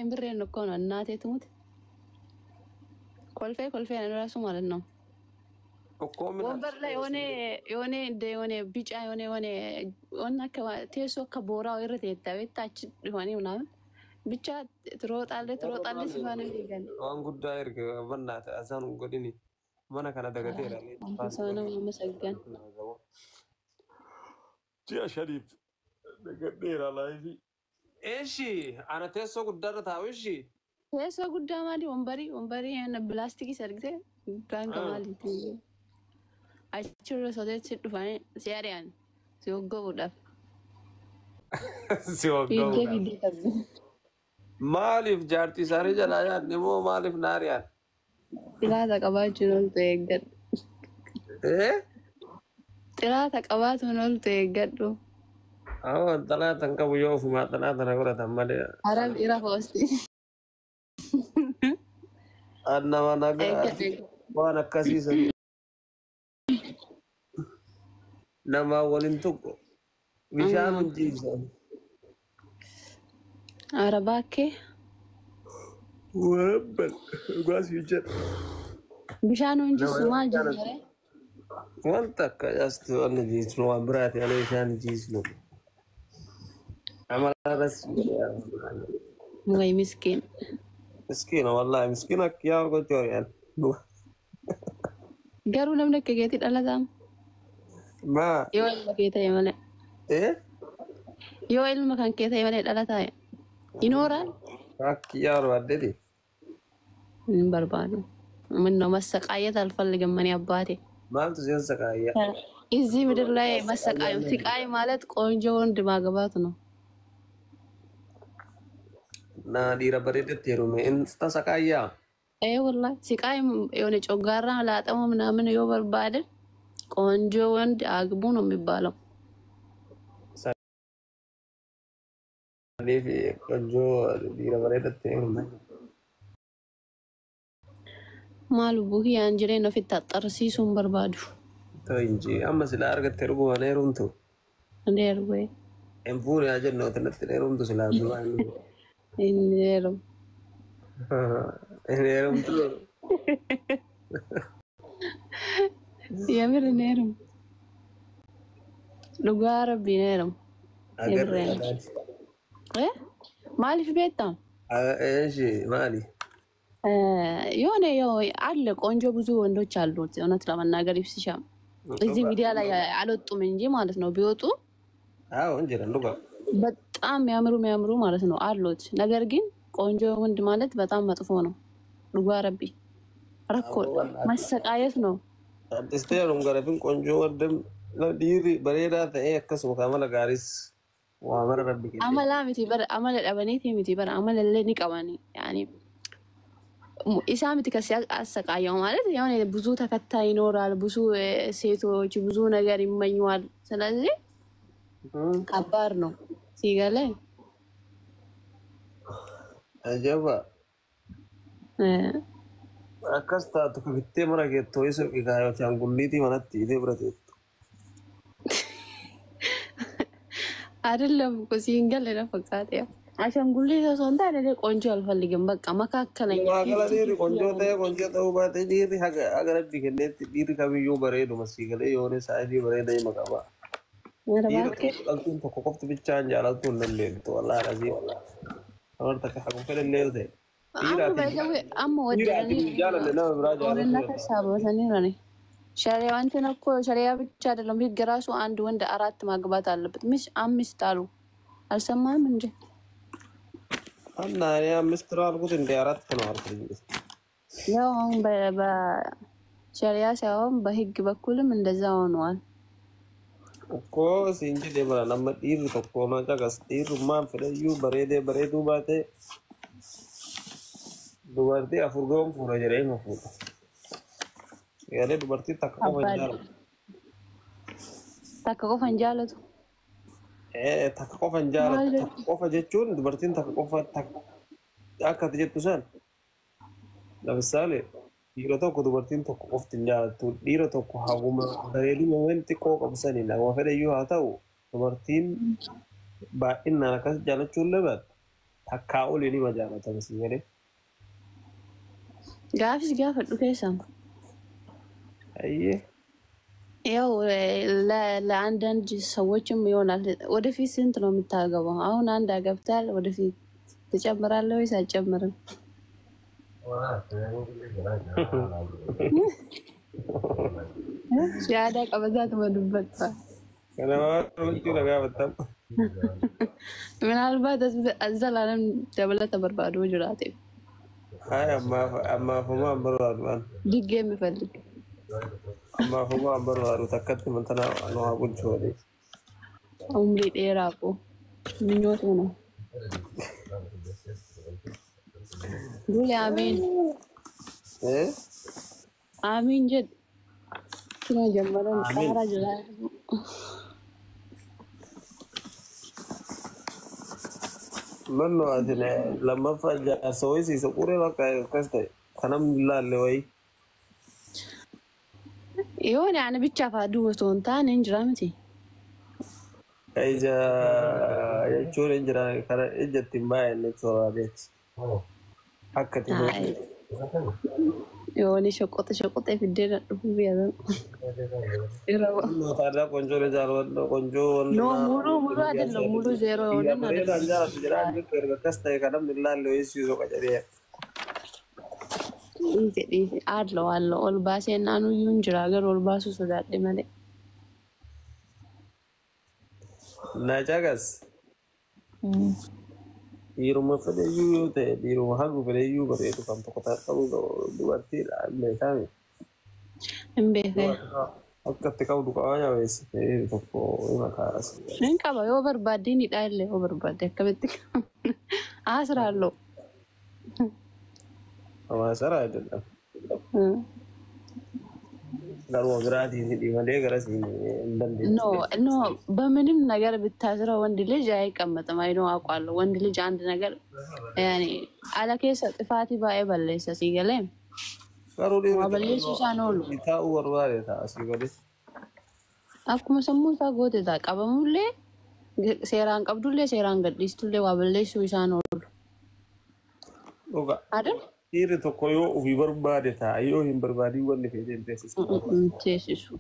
የምሬን እኮ ነው። እናቴ ትሙት ኮልፌ ኮልፌ ነው ራሱ ማለት ነው። እኮ ምን ወንበር ላይ የሆነ የሆነ እንደ የሆነ ቢጫ የሆነ የሆነ ሆነ ቴሶ ከቦራው irra teetta beektaa achi dhufanii ምናምን ብቻ ትሮጣለህ ትሮጣለህ ሲሆን ይገል waan guddaa erga bannaate asaan godhini mana kana dagateera. አንተ ሰው ነው መሰገን። Ji'a 5f dagadheera live. Eshi ana teessoo guddaarra taa'u ishi. Teessoo guddaa maali? Wambarii wambarii የሆነ ፕላስቲክ ሰርግቴ guddaan maaliiti? Achirra soteetti dhufanii si ari'an si hoggabuudhaaf. Si Fiiddee hoggabuudhaaf. Fiiddee qabdu. Maaliif jaartii isaanii jalaa yaadne moo maaliif na ari'an? Xilaata qabaachuun ooltu eeggadhu. Eh? Xilaata qabaatuun ooltu eeggadhu. Awwa xalaata hin qabu yoo ofumaa xalaata na godhatan malee. Arab ira hoosti. Nama nagaa Eeggadhu. waan akkasii sanii namaa waliin tuqu bishaan hin jiisan. Arabaakkee. Wabbal dhugaa siif jedha. Bishaan hin jiisu maal jiru? Wanta akka jastu wanni jiisnu waan biraati malee bishaan hin jiisnu. Amala irras Way miskiin. Miskiina wallaahi miskiina akka yaa gochuu ari'an. Garuu namni akka keetii dhalataa Maa yoo ilma kee ta'e malee. Eh? Yoo ilma kan kee ta'e malee dhalataa ይኖራል። Akki yaa barbaaddeeti. Hin barbaadu. ምነው መሰቃየት አልፈልግም እኔ አባቴ። Maaltu si saqaayya? እዚህ ምድር ላይ መሰቃየት ስቃይ ማለት ቆንጆ ወንድ ማግባት ነው። Na dhiira bareedetti heerume insta saqaayyaa? ይሄ ወላሂ ስቃይ የሆነ ጮጋራ ላጠሞ ምናምን yoo barbaade ቆንጆ ወንድ አግቡ ነው የሚባለው። Saniif ቆንጆ dhiira bareedetti heerume. Maal buhiyaan jireenya ofitti axxarsiisuun barbaadu. Ta'u inji amma silaa argatte dhugumaan heerumtu. Deerbee Hin fuune haa jennu natti heerumtu silaa duraan. Hin heerumu. Hin heerumtu. የምር hin heerumu. Dhugaa rabbii hin heerumu. Agarre. Eh? Maaliif beektaa? Eeshi maali? የሆነ ያው አለ ቆንጆ ብዙ ወንዶች አሉት። እውነት ለመናገር ይብስሻ እዚህ ሚዲያ ላይ አልወጡም እንጂ ማለት ነው። ቢወጡ አዎ እንጀራ dhugaa. በጣም የሚያምሩ የሚያምሩ ማለት ነው አሉት። ነገር ግን ቆንጆ ወንድ ማለት በጣም መጥፎ ነው። Dhugaa rabbii rakkoo መሰቃየት ነው። Artistee garafin ቆንጆ ወንድም dhiirri bareedaa ta'ee akkasuma amala gaariis waa mara rabbi kenne. Amala miti bara amala dhabaniiti miti bara amalallee ni qabani yaani isaa miti ከሲ አሰቃየው ማለት የሆነ ብዙ ተከታይ ይኖራል፣ ብዙ ሴቶች ብዙ ነገር ይመኙዋል። ስለዚህ ከባድ ነው ሲገለ Ajaba. Akkas taatu kabittee mana keettoo isa kaayoo ashaangulliitii manatti hidhee bira teettu. አይደለም እኮ ሲንገል ነው ፈቃት ያው አሻንጉሊት osoo hin taane ቆንጆ አልፈልግም። በቃ መካከለኛ። Walumaa gala dhiirri ቆንጆ ta'e ቆንጆ ta'uu baate dhiirri haga haga rabbi kenneetti dhiirri kamiyyuu bareeduma sii galee yoone saayidii bareeda hima qaba. Dhiira tokko dhaltuun tokko qofti bichaan jaalattuu hin dandeettu wallaahi razii wallaahi. Namni takka hagum fedhallee yoo ta'e. Dhiira amma ati ባይዘዌ amma dhiira ati ወደረኒ hin jaalanne nama biraa jaalachuu ጦርነት danda'a. ሀሳብ ሸሪያ እንትን እኮ ሸሪያ ብቻ አይደለም፣ ህግ ራሱ አንድ ወንድ አራት ማግባት አለበት። ምስ አምስት አሉ። አልሰማህም እንዴ? እና እኔ አምስት ነው አልኩት እንደ አራት ነው አልኩት። ያው አሁን በሸሪያ ሳይሆን በህግ በኩልም እንደዛ ሆኗል። እኮ siin jedhee bara nama dhiirri tokko na caqas dhiirrummaan fedhayyuu bareedee bareeduu baate dubartii afur ga'uun fuudha jedhee hima fuudha. Galee dubartii takka qofa hin ከባድ jaalatu. Takka qofa hin jaalatu. Takka qofa hin jaalatu. Maal Takka qofa jechuun dubartiin takka qofa akka ati jettu san ለምሳሌ dhiira tokko dubartiin tokko qofti hin jaalattu. Dhiira tokko haguma bareeduma wanti xiqqoo qabu saniin haguma fedhayyuu haa ta'u dubartiin baay'inaan akkas jaalachuu illee baattu. Takkaa olii nima jaalatan si jedhee. Gaafis gaafadhu keessaa. Ayyee. ያው ለአንዳንድ ሰዎችም ይሆናል። ወደፊት ስንት ነው የምታገባው? አሁን አንድ አገብታል። ወደፊት ትጨምራለህ ወይስ አትጨምርም? ያዳ ቀበዛት መዱበት Kana waan gaafatam. ምናልባት ዘላለም ደበለተ በርባዶ ጅራቴ Ay ammaaf ammaafuma an barbaadu an. ድጌ የሚፈልግ Ammaafuma an barbaadu takkatti mantana nu haa bulchu malee. ኡምሪ ዴራ ቆ ምኞቱ ነው። ዱሌ አሜን Eh? አሜን ጀድ ኪኖ ጀመረን Amiin. ቃራ ጅራ Manno ati lammaffaa jaarsa wayii siisa quree bakka akkas ta'e kan namni laalle wayii. የሆነ ያን ብቻ ፋዱ osoo hin taane hin jira miti. Ka ija jechuun hin jira kana ijatti hin baay'anne jechuudha. Akka itti Ay, የሆነ ሸቆጥ ሸቆጥ fiddee dhufu biyya irra Notaadhaa ቆንጆ jaalladhu ቆንጆ No, ሙሉ ሙሉ አይደለም ሙሉ ዜሮ የሆነ bareedaan jaalatu jedhaa jirtu erga akkas ta'e kan namni laalle wayii siisoo qacaree. Dhiise dhiise አለው አለው ol baasee naanuyyuu hin jira garuu ol baasuu sodaadhe malee. Na cagas dhiiruma fedheyyuu yoo ta'e dhiiruma hagu fedheyyuu bareedu kan tokko qabu dubartiidha beekame. Hin beekee. Akka itti qabdu qabaa jabeessite tokko hima kaas. Hin qaba yoo barbaadde ni dha illee yoo barbaadde akkamitti asiraaloo. Hawaasara jedhama. Garuu biraatiin hidhii malee garasiin hin dandeettu. No no በምንም ነገር ብታስረው ወንድ ልጅ አይቀመጥም። አይኖ አውቃለሁ። ወንድ ልጅ አንድ ነገር ያኔ አለ keessa ጥፋቲ baay'ee balleessa si galee Garuu dhiirri waa balleessuu isaan oolu. Taa'uu barbaade ta'a asii gadi. Akkuma sammuu isaa goote ta'a qabamullee seeraan qabdullee seeraan gadhiistullee waa balleessuu isaan oolu. Dhuga. Adal Dhiirri tokko yoo ofii barbaade ta'a yoo hin barbaadin wanni fedhe hin teessisu. teessisu.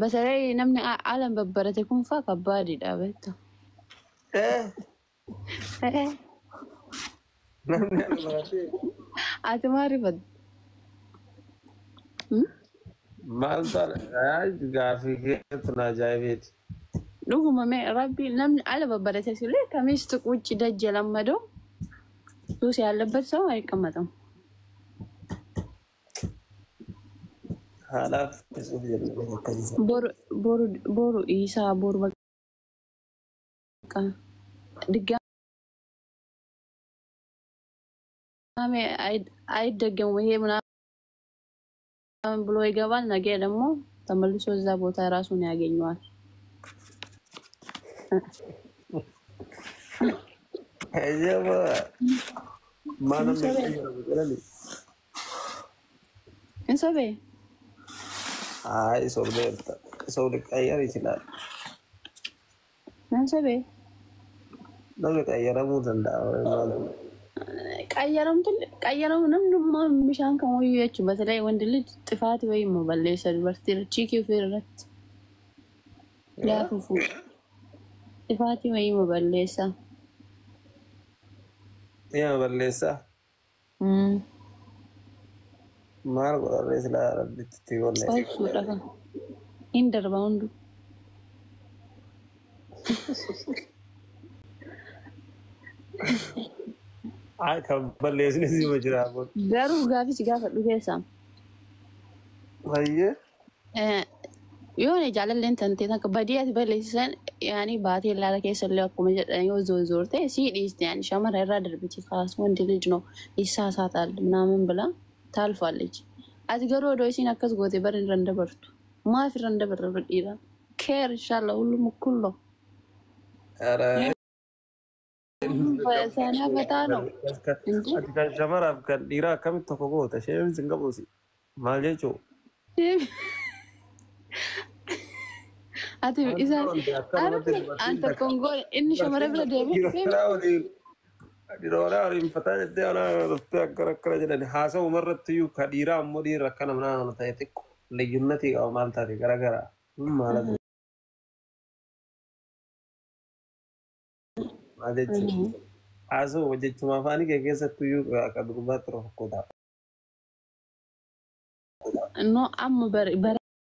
በተለይ namni alan babbarate kun faa kabbaadidha beekta. Eh namni ala baratee Ati maal rifatte? maal ta'a gaafii keetu na ajaa'ibeeti. Dhuguma mee rabbi namni ala babbarate ሲል ከሚስት ውጭ ደጅ የለመደው ሱስ ያለበት ሰው አይቀመጥም። Haadhaaf isuuf jennee akkasii. ቦሩ ቦሩ ቦሩ ኢሳ ቦሩ በቃ ድጋሜ አይደገምም ይሄ ምናምን ብሎ ይገባል። ነገ ደግሞ ተመልሶ እዛ ቦታ ራሱን ያገኘዋል። Eeyyama maal namni qayyaramu jedhani. እንሶቤ Ay sobdeerta ሰው ሊቀየር ይችላል። እንሶቤ Namni qayyaramuu danda'a. Maal ቀየረሙ namnummaa bishaan kan wayyuu jechuun በተለይ ወንድ ልጅ ጥፋት ወይም balleessa dubartii chiikii ofii irratti gaafa fuudhu ጥፋት ወይም balleessa. Yaa balleessaa maal godharree silaa rabbitti itti gonne. Obsuudha kan hin darba hunduu. Ay kan balleessine siima jira kun. Garuu gaafis gaafadhu keessaa. Baay'ee. Yoone jaalalleen tantee takka badii ati balleessisan yaani baatee ilaala keessa illee akkuma jedhan yoo zoorzoorte sii dhiiste yaani shamara irraa darbiti kaas ወንድ ልጅ ነው ይሳሳታል ምናምን ብላ ታልፋለች። Ati garuu odoo isiin akkas goote bara irra hin dabartu. Maaf irra hin dabarre dhiira? Keer inshallah ሁሉም እኩል ነው። ኧረ ሰና ፈታ ነው እንጂ Ati kan shamaraaf kan dhiiraa akkamitti tokko goota? Isheen sin qabuusi. Maal jechuu? Ati isaan Akkanumatti arabni an dubartiin tokko takka hin goone inni shamara bira deemee dhufee dhiirota waliin dhiirota waliin fataa jettee anaa dhuftee akkana akkana jedhani haasa'uma irratti iyyuu ka dhiiraa ammoo dhiirri akkana mana ta'e xiqqoo liyyunnatii qaba maal taate garagaraa maal maal jechuudha haasa'uma jechuma afaanii kee keessatti iyyuu akka durbaatti rakkoo ta'a. No, amma bara